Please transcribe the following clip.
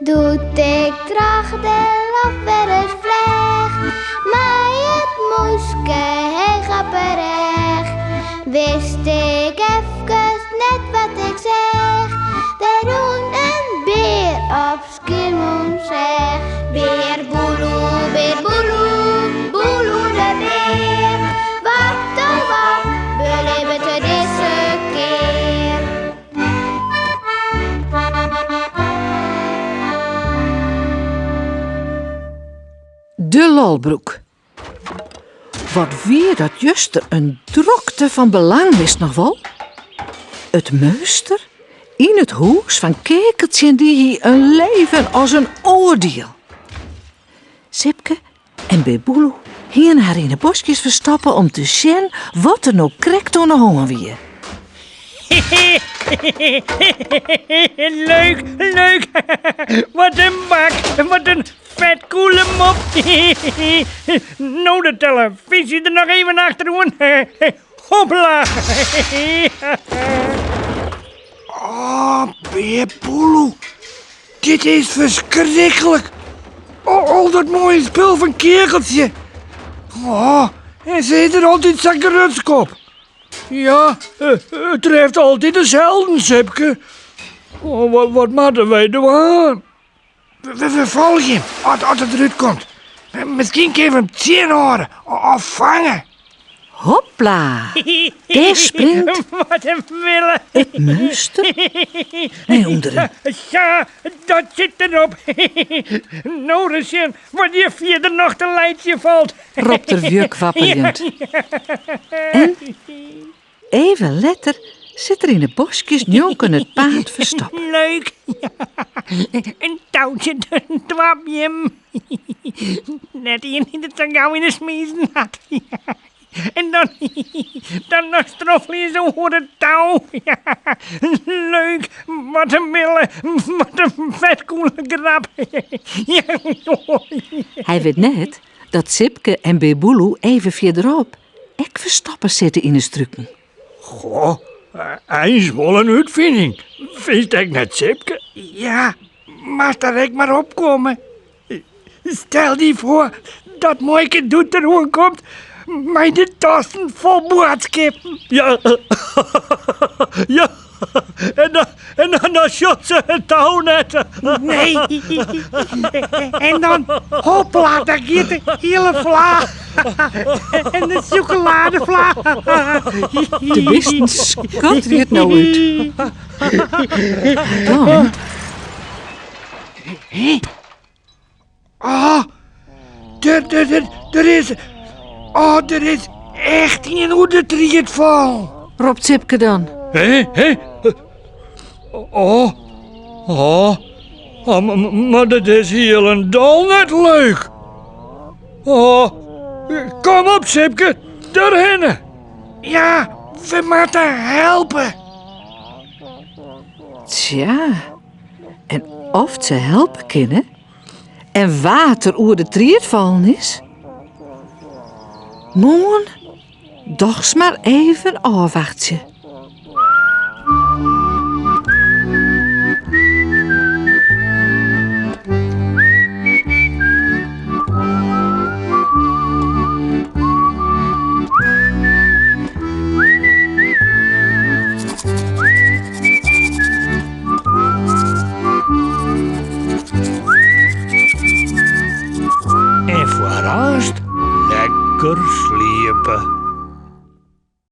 Doe't ik troch de loft wer ris fleach, mei it mûske heech op 'e rêch, wist ik efkes net wat ik seach. Der rûn in bear op Skiermûntseach. Bear Boeloe, bear Boeloe, Boeloe de bear. Wat oh wat belibbet er dizze kear? De lolbroek. Wat wie dat juster in drokte fan belang, wist noch wol? It meunster yn it hûs fan Keakeltsje-en-dy hie in leven as in oardiel. Sipke en Bear Boeloe hiene har yn 'e boskjes ferstoppe om te sjen wat der no krekt oan 'e hân wie. Leuk, leuk. Wat in bak, wat in fet koele mop. No de telefyzje der noch even achteroan. Hopla. Oh, Bear Boeloe. Dit is ferskriklik. Oh, al dat moaie spul fan Keakeltsje. Oh, en se is der altyd sa grutsk op. Ja, it treft altyd deselden, Sipke. Oh, wat, wat moatte wy dwaan? We, we folgje him as, as er derút komt. Miskien kinne we him tsjinhâlde of fange. Hopla! Dêr springt Wat in wille! it meunster nei ûnderen. Ja, dat sit derop. No ris sjen wat hjir fierder noch te laitsjen falt. Ropt er wjukwapperjend. En even letter sit er yn 'e boskjes njonken it paad ferstoppe. Leuk! In toutsje twa beammen. Net ien dy't it sa gau yn 'e smizen hat. En dan, dan noch stroffelje se oer it tou. Leuk! Wat in wille! Wat in fetkoele grap! Hy wit net dat Sipke en Bear Boeloe even fierderop ek ferstoppe sitte yn 'e struken. Goh, eins wol in útfining. Fynst ek net, Sipke? Ja, moatst der ek mar opkomme. Stel dy foar dat Muoike doe't der oankomt mei de tassen fol boadskippen. Ja, ja. En dan, en dan, dan sjocht se it tou net. Nee. En dan, hopla, daar giet de hiele fla. En de sjokoladefla. De bisten skatterje it no út. Dan Hé? Ah, der, der, der, der is... Oh, der is echt ien oer de tried fallen. Ropt Sipke dan. Hé, hé? Oh, oh, oh, mar dat is hielendal net leuk. Oh, kom op Sipke, derhinne. Ja, we moatte helpe. Tsja, en oft se helpe kinne en wa't der oer de tried fallen is? Moarn dochs mar even ôfwachtsje. En foar aanst lekker sliepe.